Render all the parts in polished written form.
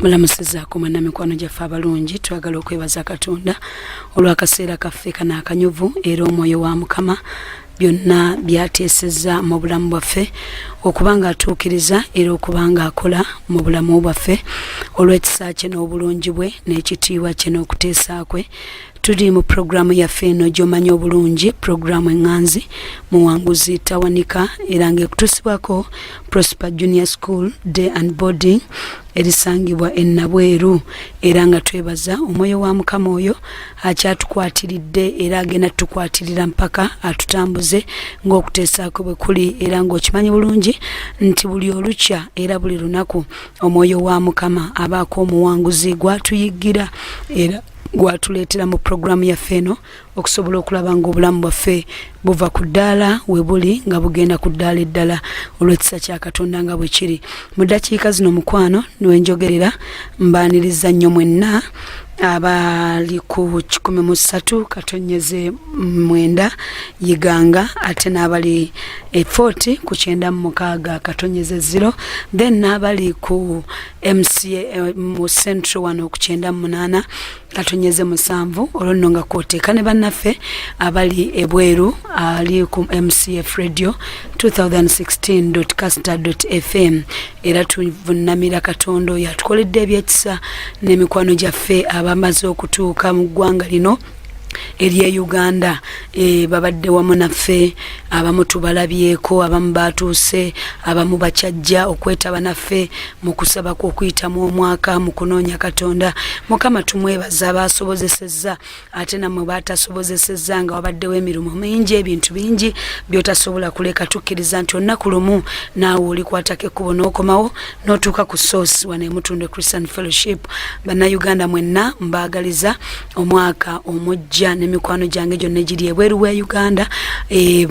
Mulamusizaako mwenna mikwano gyaffe abalungi. Twagala okwebaza Katonda olw'akaseera kaffe kano akanyuvu, era omwoyo wa Mukama byonna byateesezza mu bulamu bwaffe okuba nga atuukiriza era okuba nga akola mu bulamu bwaffe olw'ekisa kye n'obulungi bwe n'ekitiibwa kye n'okuteesa kwe. Tuli mu pulogulaamu yaffe eno gy'omanyi obulungi, pulogulaamu eŋŋanzi Muwanguzi Tawanika, era ng'ekutuusibwako Prosper Junior School Day and Boarding erisangibwa e Nabweru, era nga twebaza omwoyo wa Mukama oyo akyatukwatiridde era agenda tutukwatirira mpaka atutambuze ng'okuteesaako bwe kuli. Era ng'okimanyi bulungi nti buli olukya era buli lunaku omwoyo wa Mukama abaako omuwanguzi gwatuyiggira era gwatuleetera mu pulogulaamu yaffe eno okusobola okulaba ng'obulamu bwaffe buva ku ddaala we buli nga bugenda ku ddaala eddala olw'ekisa kya Katonda nga bwe kiri. Mu ddakiika zino, mukwano, nwenjogerera mbaaniriza nnyo mwenna abali ku 103.9 Iganga, ate n'abali e 40 ku 96.0, then n'abali ku MCA mu Central wano ku 98.7. Olwo nno nga kwoteeka ne bannaffe abali ebweru ali ku MCF Radio 2016 caster fm. Era tuvunamira Katonda oyo atukoledde ebyekisa n'emikwano gyaffe abamaze okutuuka mu ggwanga lino erye Uganda. Babadde wamu naffe, abamu tubalabyeko, abamu batuuse, abamu bakyajja okwetaba naffe mu kusaba kw'okuyitamu omwaka mu kunoonya Katonda. Mukama tumwebaza basobozesezza, ate nammwe batasobozesezza nga wabaddewo emirimu mingi, ebintu bingi by'otasobola kuleka. Tukkiriza nti olunaku lumu naawe olikwatako ekkubo n'okomawo n'otuuka ku source wano Emutundwe Christian Fellowship. Bannayuganda mwenna, mbaagaliza omwaka omujja n'emikwano gyange gyonna egiri ebweru wa Uganda.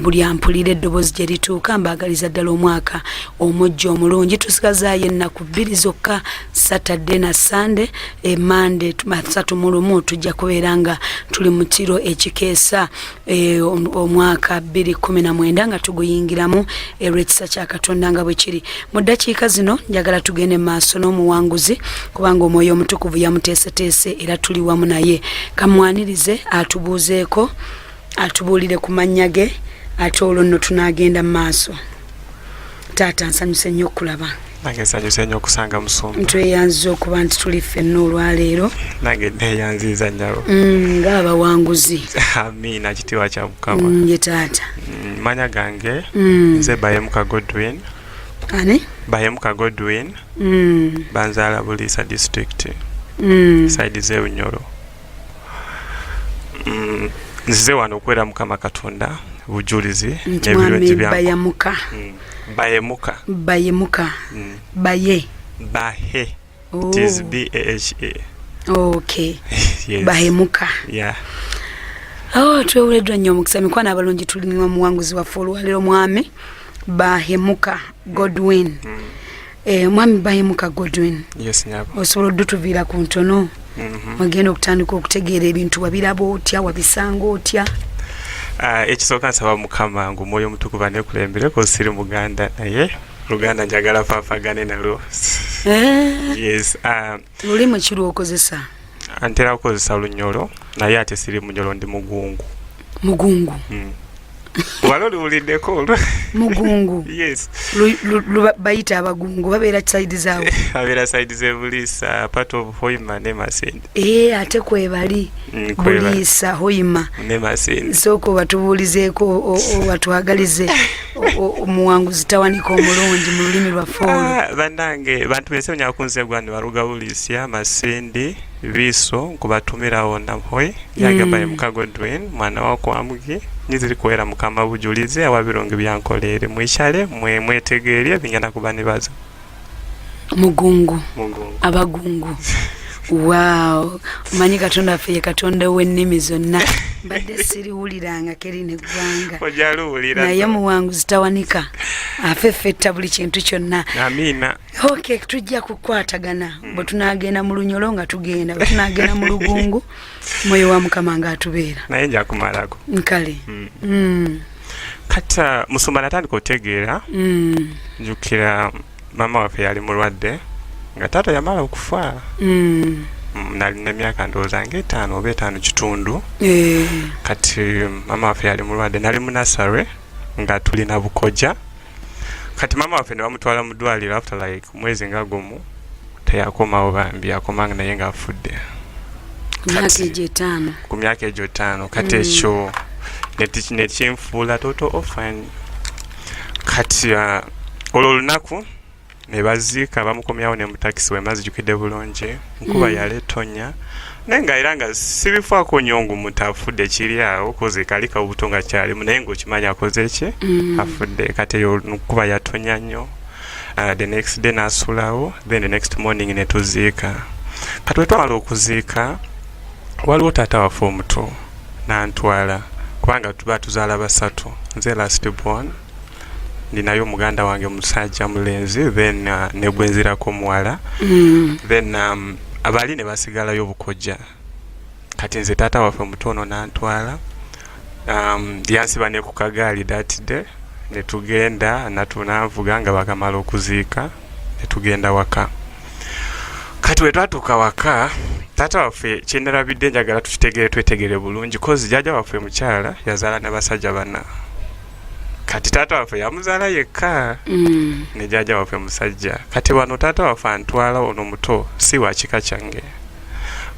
Buli ampulira eddoboozi gye lituuka, mbaagaliza ddala omwaka omujja omulungi. Tusigazaayo ennaku 2 zokka, Saturday na Sunday. Mande 31 tujja kubeera nga tuli mu kiro ekikeesa omwaka 2019 nga tuguyingiramu olw'ekisa kya Katonda nga bwe kiri. Mu ddakiika zino njagala tugende mu maaso n'omuwanguzi, kubanga omwoyo omutukuvu yamuteeseteese era tuli wamu naye. Kamwanirize atubuuzeeko, atubuulire ku mannya ge, ate olwo nno tunaagenda mu maaso. Taata, nsanyuse nnyo okulaba. Nange nsanyuse nnyo okusanga, musumba. Tweyanziza okuba nti tuli ffenna olwaleero. Nange neyanziza, nnyabo. Ng'abawanguzi. Amiina, kitiibwa kya Mukama. Ye taata. Manya gange nze Bahemuka Godwin. Ani? Bahemuka Godwin. Banzaala Buliisa District, side z'ebunyoro. Nzize wano okuweera Mukama Katonda bujulizi nti n'ebirungi mwami bya Bayamuka. Bahemuka. Bayemuka. Baye. Bahe. Oh. It is B A H A. Okay. Yes. Bahemuka. Yeah. Oh, twewuleddwa nnyo omukisa, mikwano abalungi. Tulina omuwanguzi waffe olwaleero, mwami Bahemuka Godwin. Mwami Bahemuka Godwin. Yes, nyabo. Osobola oddutuviira ku ntono wagenda okutandika okutegeera ebintu? Wabiraba otya? Wabisanga otya? Ah, ekisooka nsaba Mukama ngu omwoyo omutukuvu anekulembere, siri muganda naye Luganda njagala faafagane nalwo. Yes. Lulimu ki lwokozesa? Ntera kukozesa Lunyolo, naye ate siri Munyolo, ndi Mugungu. Mugungu? Wali oliwuliddeko olwo? Mugungu? Yes. Bayita abagungu babeera side zaabwe? Abeera side z'ebuliisa, part of Hoima ne Masindi. Ee, ate kwebali. Kwebali. Buliisa, Hoima. Ne Masindi. Sooka obatubuulizeeko, obatwagalize omuwanguzi tawanika omulungi mu lulimi lwaffe olwo. Ah, bannange bantu bese onyakunze gwa ne baruga Buliisya, Masindi, Biiso, nkubatumirawo namhoi yagamba Muka Godwin mwana wa Kwamugi, nyiziri kuwera Mukama bujulizi awa birungi byankoleere. Mwishale mwe mwetegeerye bingenda kuba nibaza. Mugungu. Mugungu. Abagungu, wow. Omanyi Katonda waffe ye Katonda w'ennimi zonna. Mbadde siriwuliranga keri neggwanga. Ojaluwulira. Naye muwanguzi tawanika afeffetta buli kintu kyonna. Amiina. Ok, tujja kukwatagana bwe tunagenda mu Lunyolo, nga tugenda bwe tunagenda mu Lugungu, mwoyo wa Mukama ng'atubeera. Naye nja kumalako. Nkale. Kati musumba, natandika otegeera, njukira maama waffe yali mulwadde. Nga taata yamala okufa. Nalina emyaka ndowooza nga 5 oba 5.5. Kati mama waffe yali mulwadde, nali mu nursery nga tulina bukoja. Kati mama waffe ne bamutwala mu ddwaliro after like mwezi nga gumu, teyakomawo bambi, yakomanga naye ng'afudde. Ku myaka egyo 5. Ku myaka egyo 5. Kati ekyo nekinfuula total orphan. Kati olwo olunaku ne baziika, bamukomyawo ne mu takisi, we mazijukidde bulungi, nkuba yali etonya, naye nga era nga sibifaako nnyo ngu omuntu afudde, kiri awo koze kali kabuto nga kyalimu, naye ng'okimanyi akoze ki, afudde. Kati eyo nkuba yatonya nnyo. The next day nasulawo, then the next morning ne tuziika. Kati bwe twamala okuziika, waliwo taata waffe omuto nantwala, kubanga tuba tuzaala basatu, nze last born, ndinayo muganda wange musajja mulenzi, then negwenzirako muwala. Then abali ne basigalayo bukojja. Kati nze taata waffe mutono nantwala, yansiba ne ku kagaali that day, netugenda natunanvuga nga bakamala okuziika, netugenda waka. Kati bwe twatuuka waka, taata waffe, kyenalabidde, njagala tukitegere, twetegere bulungi, 'cause jjajja waffe mukyala yazaala n'abasajja bana. Kati taata waffe yamuzaala yekka ne jjajja waffe musajja. Kati wano taata waffe antwala, ono muto si wa kika kyange.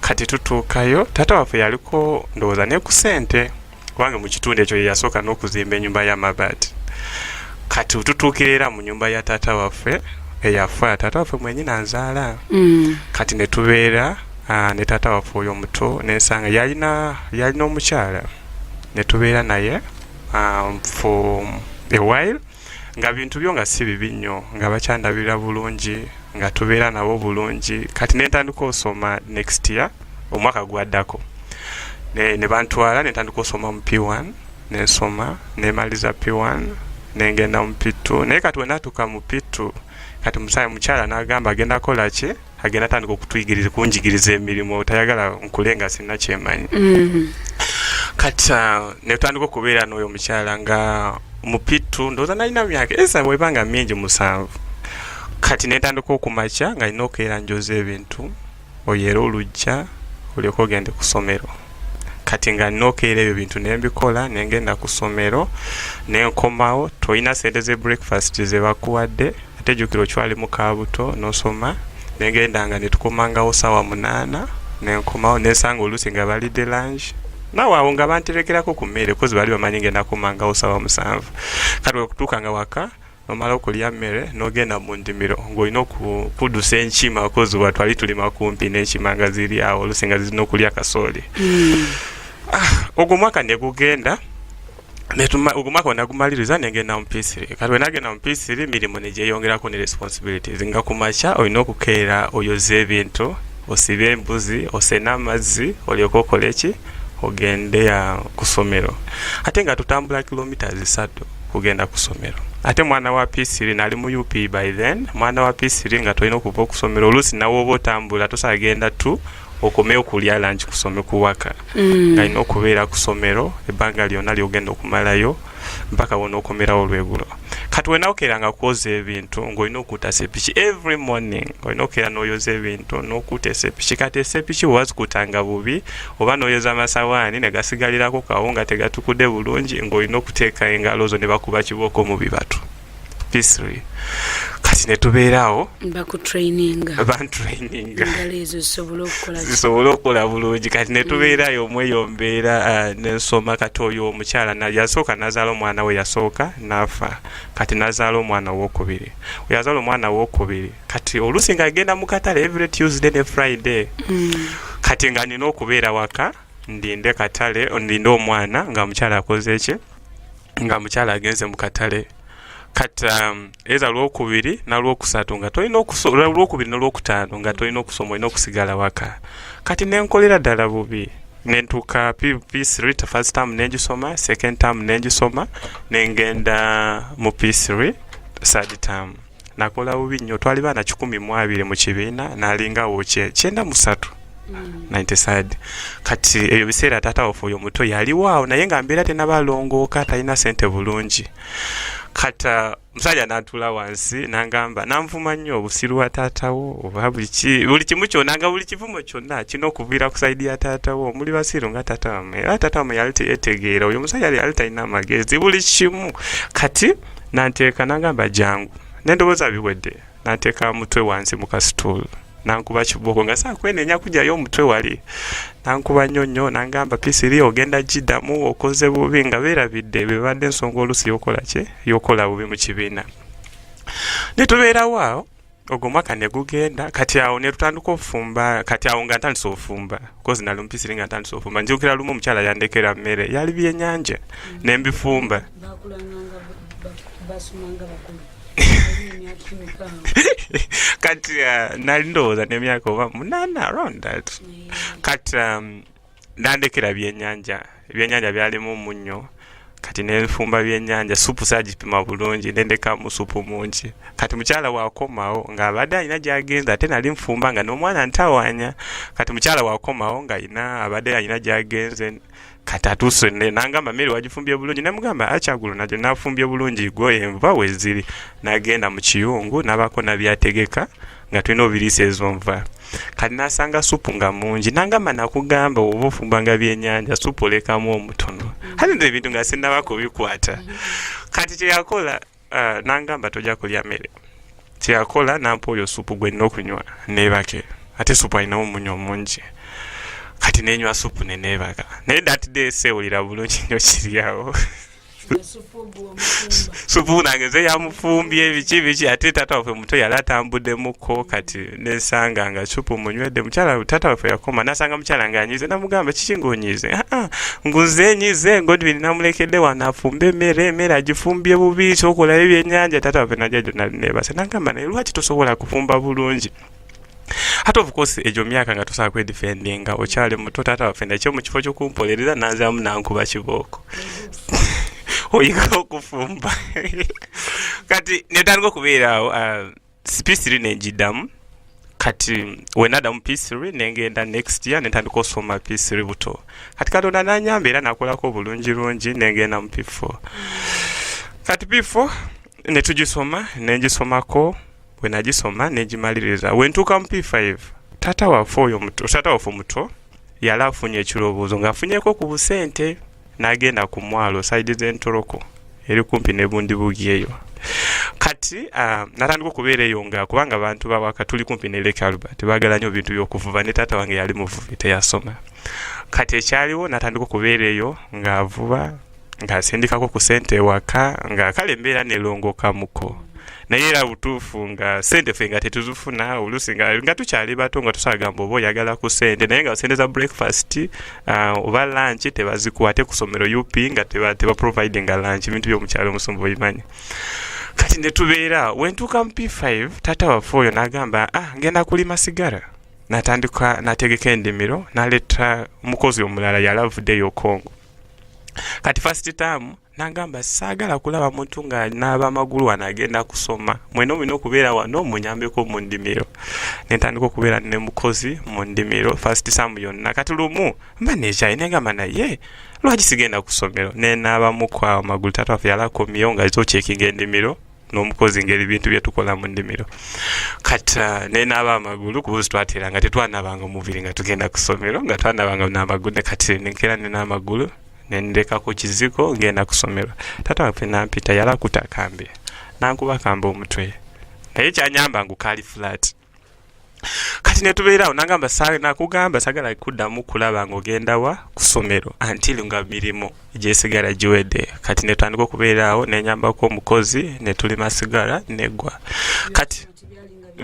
Kati tutuukayo, taata waffe yaliko ndowooza ne ku ssente, kubanga mu kitundu ekyo ye yasooka n'okuzimba ennyumba y'amabaati. Kati tutuukira era mu nyumba ya taata waffe eyafa, taata waffe mwenyini anzaala. Kati ne tubeera ne taata waffe oyo omuto, nensanga yalina omukyala, ne tubeera naye for a while, nga bintu byo nga si bibi nnyo, nga bakyandabirira bulungi, nga tubeera nabo bulungi. Kati nentandika osoma next year, omwaka gwaddako ne bantwala nentandika osoma mu P1, nensoma nemaliza P1, nengenda mu P2. Naye kati wenatuuka mu P2, kati musayi mukyala n'agamba agenda kola ki, agenda atandika okutuyigiriza, kunjigiriza emirimu, tayagala nkule nga sinna kyemanyi. Kati netandika okubeera n'oyo omukyala nga mu P2, ndowooza nalina myaka esa bwebanga mingi 7. Kati netandika okumakya nga nina okeera njoza ebintu, oyera olujja, olyoka ogende ku ssomero. Kati nga nina okeera ebyo bintu nembikola, nengenda ku ssomero, nenkomawo, tolina sente ze breakfast ze bakuwadde, ate jjukira okyali mu kabuto nosoma. Nengenda nga netukomangawo sawa 8, nenkomawo nensanga oluusi nga balidde lunch, naawe awo nga banterekerako ku mmere, 'cause baali bamanyi ngenda komangawo sawa 7. Kati wekutuuka nga waka nomala okulya mmere, n'ogenda mu ndimiro ng'olina okudusa enkima, 'cause twali tulima kumpi n'enkima nga ziri awo, oluusi nga zirina okulya kasooli. Ogwo omwaka negugenda, ogwo omwaka wenagumaliriza nengenda mu P3. Kati wenagenda mu P3, mirimu negyeyongerako ne responsibilities, nga ku makya olina okukeera oyoza ebintu, osibe embuzi, osene amazzi, olyoke okole ki, ogende ku ssomero. Ate nga tutambula kilomita 3 kugenda ku ssomero. Ate mwana wa P3, nali mu UP by then, mwana wa P3 nga tolina okuva okusomero, oluusi nawe oba otambula tosobola genda tu okomeyo okulya lunch kusome kuwaka. Nga alina okubeera ku ssomero ebbanga lyonna lyogenda okumalayo mpaka wonookomerawo olwegulo. Kati wenaokeeranga kwoza ebintu, ng'olina okuuta sepiki every morning, olina okeera n'oyoza ebintu n'okuuta esepiki. Kati esepiki wewazikuutanga bubi oba n'oyoza amasawaani ne gasigalirako kawunga tegatukudde bulungi, ng'olina okuteeka engalo zo ne bakuba kibooko mu bibatu. P3 kati ne tubeeraawo. Bakutraininga. Bantraininga. Engalo ezo zisobole okukola ki? Zisobole okukola bulungi. Kati ne tubeerayo omweyo mbeera, nensoma. Kati oyo omukyala yasooka nazaala omwana we yasooka n'afa. Kati nazaala omwana owokubiri. Yazaala omwana owokubiri, kati oluusi ng'agenda mu katale every Tuesday ne Friday. Kati nga nina okubeera waka ndinde katale, ndinde omwana nga mukyala akoze ki, nga mukyala agenze mu katale. Kati eza lwokubiri nalwokusatu nga tolina, lwokubiri nolwokutaano nga tolina okusoma, olina okusigala waka. Kati nenkolera ddala bubi, nentuuka P3, first term nengisoma, second term nengisoma, nengenda mu P3 third term. Nakola bubi nnyo, twali baana 120 mu kibiina, nalingawo 93. 93. Kati ebyo biseera taata waffe oyo omuto yaliwo awo, naye nga mbeera tenabalongooka, talina sente bulungi. Kati omusajja n'atuula wansi n'angamba, nanvuma nnyo obusiru wa taatawo oba buli kimu kyonna, nga buli kivumo kyonna kirina okuviira ku side ya taatawo. Muli basiru nga taata wammwe, era taata wammwe yali teyetegeera, oyo omusajja yali talina amagezi, buli kimu. Kati nanteeka n'angamba jangu, nendowooza biwedde, nanteeka mutwe wansi mu kasituulu, nankuba kibooko nga saakwenenya kujjayo omutwe wali, nankuba nnyo nnyo, nangamba P3 ogenda giddamu, okoze bubi, nga beerabidde bebadde ensonga oluusi yokola ki, yokola bubi mu kibiina. Ne tubeerawo awo, ogwo omwaka ne gugenda. Kati awo ne tutandika okufumba. Kati awo nga ntandise ofumba, 'cause nali mu P3 nga ntandise ofumba. Njukira lumu omukyala yandekera mmere, yali byennyanja, ne mbifumba. Bakulanganga basomanga bakulu. Kati nali ndowooza n'emyaka oba 8, around that. Kati nandekera byennyanja, ebyennyanja byalimu omunnyo. Kati nenfumba byennyanja, supu saagipima bulungi, nendekamu supu mungi. Kati mukyala wakomawo ng'abadde alina gy'agenze, ate nali nfumba nga n'omwana ntawaanya. Kati mukyala wakomawo ng'alina abadde alina gy'agenze, kati atuuse nangamba mmere wagifumbye bulungi? Nemugamba akyagulo nagyo nafumbye bulungi, gwe enva weziri. Nagenda mu kiyungu nabako nabyategeka nga tulina obiriisa ezo nva. Kati nasanga supu nga mungi, nangamba nakugamba oba ofumbanga byennyanja supu olekamu omutono. Ate nze ebintu nga sinnaba kubikwata. Kati kyeyakola, nangamba tojja kulya mmere. Kyeyakola, nampa oyo supu gwe nina okunywa neebake, ate supu alinawo omunnyo mungi. Kati nenywa supu neneebaka, naye that day sewulira bulungi nnyo kiri awo. Supu nange nze yamufumbye biki biki, ate taata waffe muto yali atambuddemuko. Kati nensanga nga supu munywedde, mukyala taata waffe yakoma nasanga mukyala nga anyize, namugamba kiki ng'onyize? Aa, ngunze nyize, Godwin namulekedde wano afumbe emmere, emmere agifumbye bubi, kyokolayo ebyennyanja. Taata waffe najja gyo nali neebase, nagamba naye lwaki tosobola kufumba bulungi? Ate of course egyo myaka nga tosobola kwedefendinga, okyali muto. Taata waffe nakyo mu kifo ky'okumpolereza nanziramu nankuba kibooko, oyiga okufumba. Kati netandika okubeera awo, P3 nenjiddamu. Kati wenaddamu P3 nengenda next year nentandika osoma P3 buto. Kati Katonda nanyamba era nakolako bulungi lungi, nengenda mu P4. Kati P4 netugisoma, nengisomako. Bwe nagisoma negimaliriza, wentuuka mu P5, taata waffe oyo muto, taata waffe omuto yali afunye ekirowoozo ng'afunyeko ku busente, n'agenda ku mwalo side z'Entoroko eri kumpi ne Bundibugi eyo. Kati natandika okubeera eyo nga kubanga abantu bawaka tuli kumpi ne Lake Albert, baagala nnyo bintu by'okuvuba, ne taata wange yali muvubi, teyasoma. Kati ekyaliwo, natandika okubeera eyo ng'avuba, ng'asindikako ku sente ewaka, nga kale embeera nelongokamuko. Naye era butuufu nga sente ffe nga tetuzifuna oluusi nga tukyali bato, nga tusagamba oba oyagala ku sente, naye nga sente za breakfast oba lunch tebazikuwa, ate ku ssomero UP nga teba providinga lunch, ebintu by'omukyalo omusumba obimanyi. Kati ne tubeera, wentuuka mu P5, taata waffe oyo n'agamba, ah, ngenda kulima sigala. Natandika nategeka endimiro, naleeta omukozi omulala yali avuddeyo Congo. Kati first term nagamba saagala kulaba muntu nga naaba amagulu wano agenda kusoma, mwena omulina okubeera wano munyambeko mu ndimiro. Nentandika okubeera ne mukozi mu ndimiro first term yonna. Kati lumu mba nekyayi, negamba naye lwaki sigenda ku ssomero? Nenaabamuko awo amagulu. Taata waffe yali akomyewo nga azocheckinga endimiro n'omukozi ngeri bintu byetukola mu nnimiro. Kati nenaaba amagulu, kubuzi twatera nga tetwanabanga omubiri nga tugenda ku ssomero, nga twanabanga n'amagulu. Kati nenkera nina amagulu, nendekako kiziko, ngenda ku ssomero. Taata waffe nampita, yali akuta akambe, nankuba akambe omutwe, naye kyanyamba ngu kaali flat. Kati netubeerawo, nagamba nakugamba sagala kuddamu kulaba ng'ogenda wa ku ssomero until nga mirimu gyesigala giwedde. Kati netutandika okubeera awo, nenyambako omukozi, netulima sigala neggwa. Kati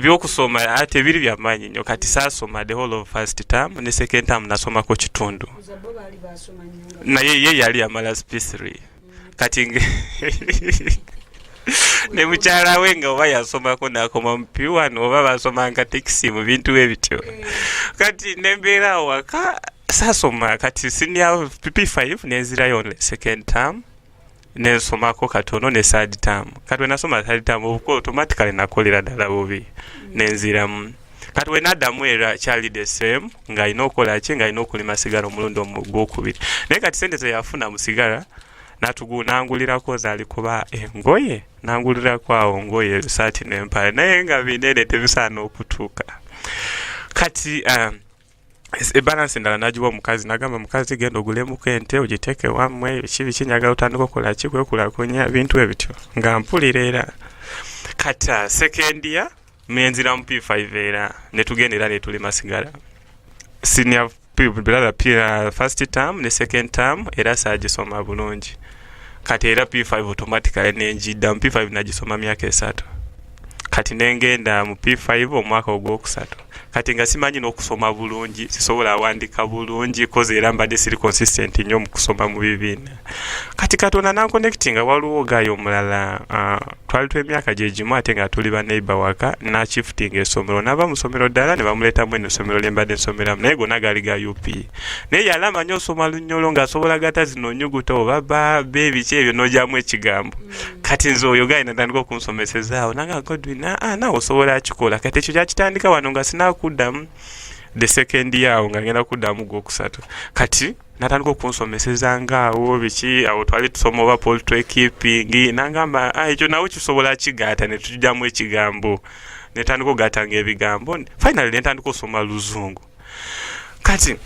byokusoma ate biri byamaanyi nnyo. Kati saasoma the whole of first term, ne second term nasomako kitundu, naye ye yali amala P3. Kati ne mukyala we nga oba yasomako nakoma mu P1 oba basoma nga tekisi mu bintu ebityo. Kati nembeera awaka saasoma. Kati senior P5 nenzirayo second term, nensomako katono ne third term. Kati wenasoma third term, automatically nakolera ddala bubi, nenziramu. Kati wenaddamu era kyali the same, ng'alina okukola ki, ng'alina okulima sigala omulundi ogwokubiri. Naye kati sente zeyafuna mu sigala nangulirako zaali kuba engoye, nangulirako awo ngoye, ebisaati n'empale, naye nga binene tebisaana okutuuka. Kati ebalance endala nagiwa omukazi, nagamba mukazi, "Genda ogulemuko ente ogiteeke wammwe, biki biki, njagala otandika okukola ki, kwekulakunya," bintu ebityo nga mpulira. Era kati second year nenzira mu P5, era netugenda era netulima sigala. Senior brother first term ne second term era saagisoma bulungi. Kati era P5 automatically nenjidda mu P5, nagisoma myaka 3. Kati nengenda mu P5 omwaka ogwokusatu, kati nga simanyi n'okusoma bulungi, sisobola awandika bulungi, 'cause era mbadde siri consistent nnyo mu kusoma mu bibiina. Kati Katonda nanconnectinga, waliwo guy omulala, twali twemyaka gyegimu ate nga tuli ba neighbor waka, nashiftinga essomero, nava mu ssomero ddala ne bamuleetamu eno essomero lye mbadde nsomeramu, naye gonna gaali ga UP. Naye yali amanyi osoma Lunyolo, ng'asobola gata zino nyuguta oba ba bebiki ebyo n'ogyamu ekigambo. Kati nze oyo guy natandika okunsomesezaawo, nanga, "Godwin, naawe osobola akikola." Kati ekyo kyakitandika wano nga sinakuddamu the second year, awo nga ngenda kuddamu gwokusatu. Kati natandika okunsomeseza ngaawo biki, awo twali tusoma oba poultry keeping, nangamba, "Ah, ekyo nawe kisobola kigaata," ne tujjamu ekigambo, netandika okugaatanga ebigambo. Finally nentandika osoma Luzungu. Kati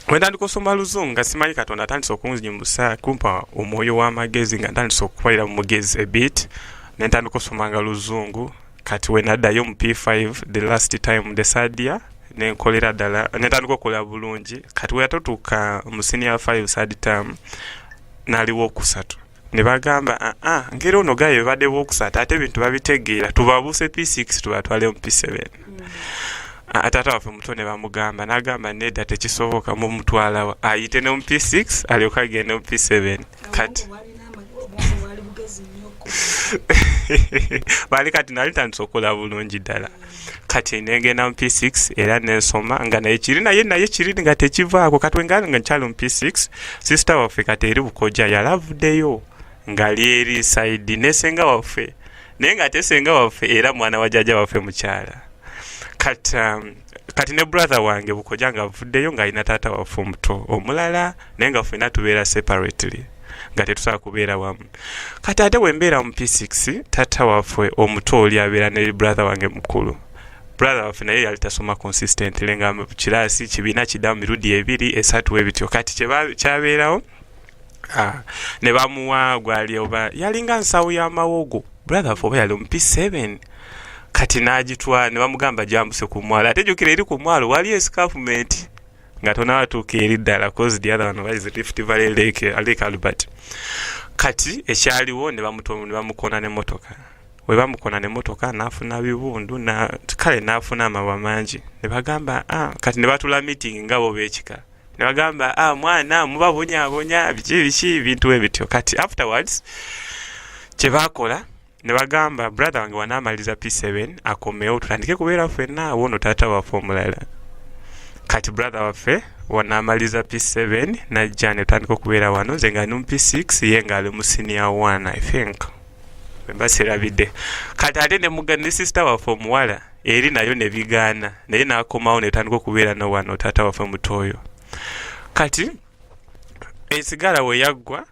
wentandika osoma Luzungu nga simanyi Katonda atandise okunzimusa, kumpa omwoyo w'amagezi, nga ntandise okubalira mu mugezi a bit, nentandika osomanga Luzungu. Kati wenaddayo mu P5 the last time, the third year, nenkolera ddala, nentandika okukola bulungi. Kati weyatutuuka mu senior 5 third term, naliwo okusatu, ne bagamba, "Aa, ngeri ono guy bebadde bokusatu ate ebintu babitegeera, tubabuuse P6 tubatwale mu P7." Taata waffe muto ne bamugamba, n'agamba, "Nedda, tekisoboka, mumutwalawa ayite ne mu P6 alyoke agende mu P7." Kati Bwali bugezi nnyo. Baali kati nali ntandise okukola bulungi ddala. Kati nengenda mu P6 era nensoma nga naye kiri, naye kiri nga tekivaako. Kati wenga nga nkyali mu P6, sister waffe kati eri Bukojja yali avuddeyo ng'ali eri side ne senga waffe, naye ng'ate senga waffe era mwana wa jjajja waffe mukyala. Kati kati ne brother wange Bukojja nga avuddeyo ng'alina taata waffe omuto omulala, naye nga ffenna tubeera separately, nga tetusobola kubeera wamu. Kati ate bwe mbeera mu P6, taata waffe omuto oli abeera ne brother wange mukulu. Brother waffe naye yali tasoma consistently, nga mu kiraasi kibiina kiddamu mirundi ebiri, esatu ebityo. Kati kyabeerawo, ne bamuwa gwali oba yalinga nsawo y'amawogo, brother waffe oba yali mu P7. Kati n'agitwala ne bamugamba gyambuse ku mwalo. Ate jjukira eri ku mwalo wali escarpment nga tonawatuuka eri ddala, 'cause the other one was Rift Valley Lake, Lake Albert. Kati ekyaliwo ne bamukona n'emmotoka. We bamukona n'emmotoka n'afuna bibundu na kale n'afuna amabwa mangi. Ne bagamba, "Ah," kati ne batula meeting nga bo b'ekika, ne bagamba, "Ah, mwana mubabonyaabonya, biki biki," bintu ebityo. Kati afterwards kye baakola ne bagamba brother wange wanaamaliza P7 akomewo tutandike kubeera ffenna awo no taata waffe omulala. Kati brother waffe wanaamaliza P7 najja ne tutandika okubeera wano, nze nga ndi mu P6, ye ng'ali mu senior 1, I think, mba serabidde. Kati ate ne sister waffe omuwala eri nayo ne bigaana, naye n'akomawo ne tutandika okubeera no wano taata waffe mutoyo. Kati esigala we yaggwa,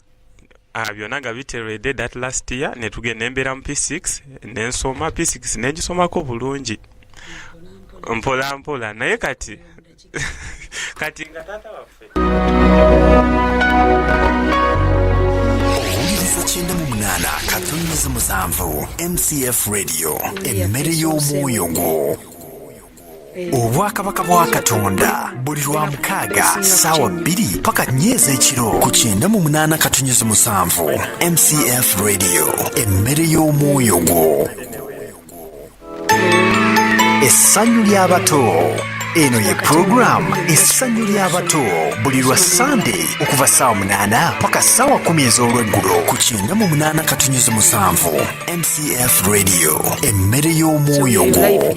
byonna nga biteredde that last year, ne tugenda nembeera mu P6, nensoma P6, nengisomako bulungi mpola mpola. Naye kati nga taata waffe Owuliriza 98.7 MCF Radio, emmere y'omwoyo gwo. Obwakabaka bwa Katonda buli lwa mukaaga ssaawa 2 paka 4 ez'ekiro ku 98.7 MCF Radio, emmere y'omwoyo gwo, essanyu ly'abato. Eno ye puroguramu Essanyu ly'Abato buli lwa Sande okuva ssaawa 8 paka ssaawa 10 ez'olweggulo ku 98.7 MCF Radio, emmere y'omwoyo gwo.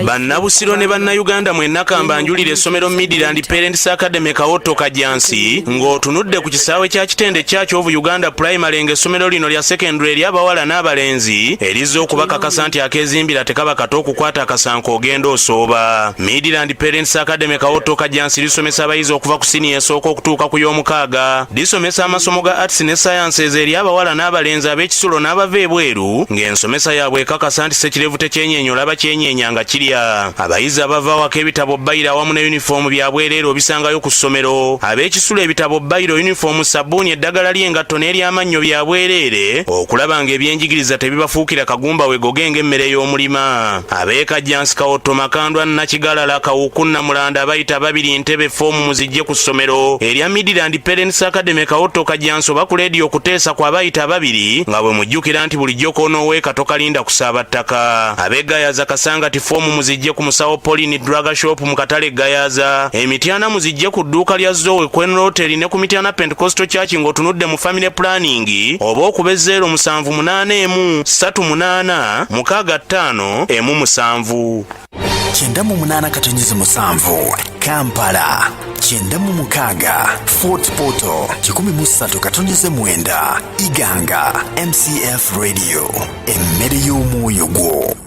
Bannabusiro ne Bannayuganda mwenna kambanjulira essomero Midland Parents Academy Kawotto Kajjansi ng'otunudde ku kisaawe kya Kitende Church of Uganda Primary, ng'essomero lino lya secondary eri abawala n'abalenzi erizza okubakakasa nti akeezimbira tekaba kato, okukwata akasanko ogenda osooba. Midland Parents Academy Kawotto Kajjansi lisomesa abayizi okuva ku siniya esooka okutuuka ku y'omukaaga. Lisomesa amasomo ga arts ne sciences eri abawala n'abalenzi, ab'ekisulo n'abava ebweru, ng'ensomesa yaabwe ekakasa nti sekirevu tekyenyeenya, olaba kyenyeenya nga kirya. Abayizi abava awaka, ebitabo, bbayiro awamu ne yunifoomu bya bwereere, obisangayo ku ssomero. Ab'ekisulo, ebitabo, bbayiro, yunifoomu, sabbuuni, eddagala ly'engatto n'eryamannyo bya bwereere, okulaba ng'ebyenjigiriza tebibafuukira kagumba wegoge ng'emmere y'omulima. Ab'e Kajjansi, Kawotto, Makandwa, Nakigalala, Kawuku, Namulanda, abayita babiri Ntebe, foomu muzijje ku ssomero erya Midland Parents Academy Kawotto Kajjansi oba ku leediyo okuteesa ku abayita ababiri, nga bwe mujjukira nti bulijjo k'onooweeka tokalinda kusaaba ttaka. Ab'e Gayaza, Kasangati, foomu muzijje ku musawo Pauline Drug Shop mu katale Gayaza. Emityana muzijje ku dduuka lya Zoe Kwenrotel ne ku Mityana Pentecostal Church ng'otunudde mu family planning, oba okuba 0781 38 65 17. 98.7 Kampala, 96 Fort Portal, 103.9 Iganga. MCF Radio, emmere y'omwoyo gwo.